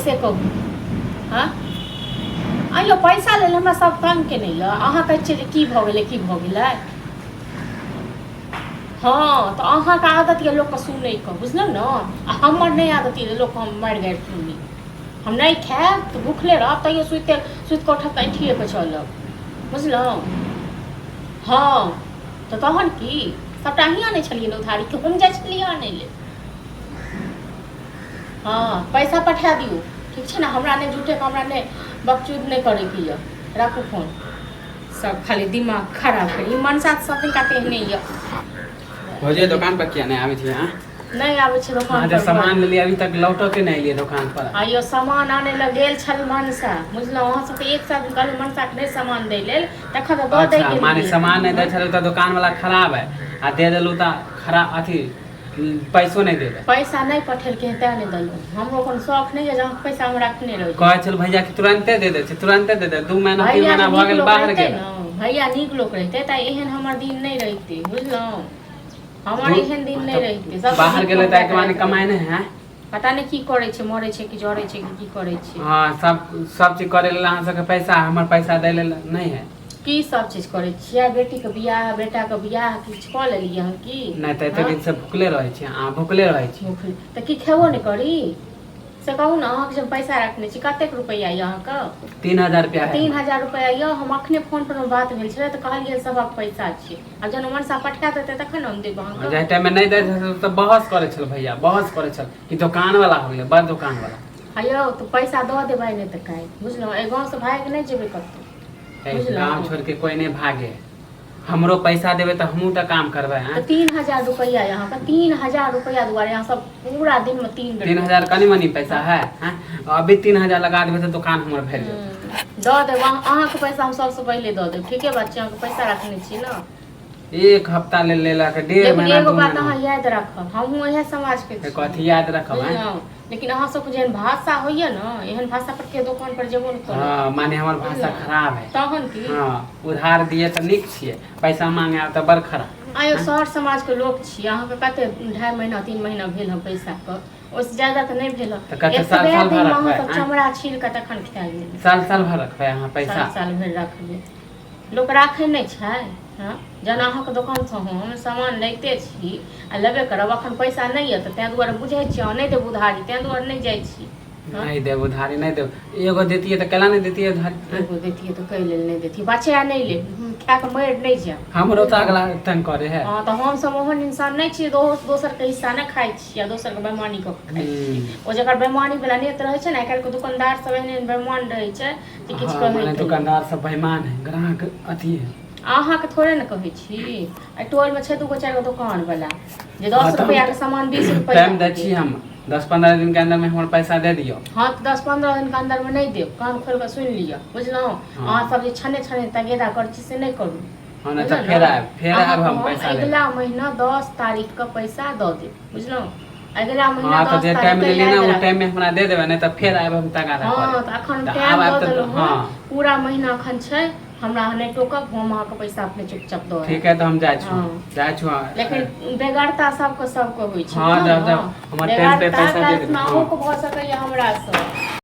से कहू। हँ आइयो पैसा लेल हमरा सब तंग केने यऽ। अहाँ कहै छियै जे की भऽ गेलै की भऽ गेलै। हँ तऽ अहाँके आदत यऽ लोकके सुनैके, बुझलहुँ ने? आ हमर नहि आदत यऽ जे लोकके हम मारि गारि सुनी। हम नहि खायब तऽ भुखले रहब, तैयो सुति सुति कऽ उठब तऽ ऐंठिए कऽ चलब, बुझलहुँ? हँ तऽ तहन की सभटा अहीँ आनै छलियै ने उधारी, कि हम जाइ छलियै आनै लेल? हँ पैसा पठा दियौ, ठीक छै ने? हमरा नहि झूठेके, हमरा नहि बकचूद नहि करैके यऽ। राखू फोन। सब खाली दिमाग खराब करी। ई मनसा तऽ सब दिनका तेहने यऽ। भौजी, दोकान पर किया नहि आबै छियै अहाँ? नहि आबै छै दोकान अहाँ जे पर। सामान लेलियै, अभी तक लौटो के नहि एलियै दोकान पर। आइयो सामान आनै लए गेल छल मनसा, बुझलहुँ? अहाँ सबके एक साथ कहलहुँ मनसाके नहि सामान दै लेल, तखन तऽ दऽ दै अच्छा, माने गेलियै। सामान नहि दै छलै तऽ दोकान वाला खराब है, आ दे देलहुँ तऽ खराब अथी पैसो नहि देबै। पैसा नहि पठेलकै तैं नहि देलहुँ। हमरो कोनो शौख नहि यऽ जे अहाँके पैसा हम रखने रही। कहै छल भैया कि तुरन्ते दे दै छै, तुरन्ते दे दे। 2 महीना 3 भैया महीना जे भऽ नीक गेल लोक बाहर रहितै गेल। ने, भैया नीक लोक रहितै तऽ एहन हमर दिन नहि रहितै, बुझलहुँ? हमर एहन दिन नहि रहितै। सबसँ बाहर नीक गेलै हम तऽ एहिके माने जाकऽ कमाइ नहि है। पता नहि की करै छै, मरै छै कि जरै छै कि की करै छै। हँ, सब सब चीज करै लेल अहाँ सबके पैसा, हमर पैसा दै लेल नहि है। की सब चीज करै छियै? बेटीके बियाह, बेटाके बियाह, किछु कऽ लेलियै हन की? नहि तऽ एते हँ? दिन से भुखले रहै छी अहाँ, भुखले रहै छी। भुखले तऽ की खेबो नहि करी, से कहू ने? अहाँके जे हम पैसा रखने छी, कतेक रुपैआ यऽ अहाँके? 3000 रुपया है। 3000 रुपैआ यऽ। हम अखने फोन पर बात भेल छलै तऽ कहलियै सभक पैसा छै। आब जहन मनसा पठा देतै तखन हम देब अहाँके। जाहि टाइममे नहि दै छल तऽ बहस करै छल भैया, बहस करै छल कि दोकान वाला हो गेलै, बड़ दोकान वाला। हयौ, तऽ पैसा दऽ देबै, नहि तऽ काल्हि, बुझलहुँ, एहि गाँवसँ भागि नहि जेबै कतहु। बुझलहुँ? गाँव छोड़ के कोई नहि भागे। हमरो पैसा देबै तऽ हमहूँ तऽ काम करबै। तऽ आँय? 3000 रुपैआ यऽ अहाँके। 3000 रुपैआ दुआरे अहाँ सब पूरा दिनमे तीन बेर 3000 कनि मनी पैसा है? आँय? अभी 3000 लगा देबै तऽ दोकान हमर भरि जेतै। दऽ देब। अहाँके पैसा हम सबसँ पहिले दऽ देब। ठीके बात छै, अहाँके पैसा रखने छी ने। एक हफ्ता ले लेलक, डेढ़ लेकिन महीना, एगो 2 बात महीना। अहाँ याद राखब, हमहूँ इएह समाजके छी। कथी याद रखब, आँय? बुझलहुँ? लेकिन अहाँ सबके जेहन भाषा होइए ने, एहन भाषा पर के दोकान पर जेबो ने करब। हँ, माने हमर भाषा खराब है? तहन की? हँ, उधार दिए तऽ नीक छियै, पैसा मांगे आब तऽ बड़ खराब। आयो, शहर समाजके लोक छियै। अहाँके कते 2.5 महीना 3 महीना भेल हँ पैसाके, ओहिसँ ज्यादा तऽ नहि भेल हँ। तऽ कते साल एतबे साल भर दिनमे अहाँ रखबै, सब आँय? चमड़ा छील कऽ तखन खा गेल। साल साल भर रखबै अहाँ पैसा? साल साल भरि रखबै। लोक राखै नहि छै। हँ, जेना अहाँके दोकानसँ हम सामान लैते छी आ लेबे करब। एखन पैसा नहि यऽ तऽ ताहि दुआरे बुझै छी अहाँ नहि देब उधारी, ताहि दुआरे नहि जाइ छी। हँ? नहि देब उधारी, नहि देब। एगो देतियै तऽ केला नहि देतियै उधारी? एगो देतियै तऽ कै लेल नहि देतियै? बचा नहि लेब, खाए कऽ मरि नहि जायब। हमरो तऽ अगला तंग करे है। हँ, तऽ हमसभ ओहन इंसान नहि छी। दोसरके हिस्सा नहि खाइ छी आ दोसरके बेमानी कऽ कऽ खाइ छी। ओ जकर बेमानी वला नेत रहै छै ने, आइ काल्हिके दोकानदार सब एहन एहन बेमान रहै छै जे किछु हँ, कहै माने के नहि। दुकानदार सब बेईमान है, ग्राहक अथी है। अहाँके थोड़े ने कहै छी। एहि टोलमे छै दूगो चारि गो दोकान वला जे हँ, 10 तऽ हम रुपैआके सामान 20 रुपैआ टाइम दै छी हम, 10-15 दिन के अंदर में हमर पैसा दे दियौ। हँ, तऽ 10-15 दिनके अन्दरमे नहि देब, कान खोलि कऽ सुनि लिअ, बुझलहुँ? हँ। अहाँ सब जे छने छने तगेदा करै छी से नहि करू। हँ, नहि तऽ बुझलहुँ फेर ने? आयब, फेर आयब अहाँके हम हम पैसा ले। अगिला महीना 10 तारीखके पैसा दऽ देब, बुझलहुँ? अगिला महीना हँ, तऽ 10 जे टाइम तारीखके लेली ने याद ओ राखब। टाइम में हमरा दे देबै, नहि तऽ फेर आयब हम तगादा हँ, करे। तऽ एखन तऽ टाइम आब आयब दऽ तऽ देलहुँ हँ। हँ, पूरा महीना एखन छै। हमरा अहाँ नहि टोकब, हम अहाँके पैसा अपने चुपचाप दऽ ठीक आयब। है, तऽ हम जाइ छी। हँ। जाइ छी। लेकिन बेगरता सबके सबके होइ छै, हँ, बुझलहुँ जाउ ने? जाउ, हमर टाइम पे बेगरता पैसा दे देबै। काल्हिखिना हँ। अहूँके भऽ सकैए हमरासँ।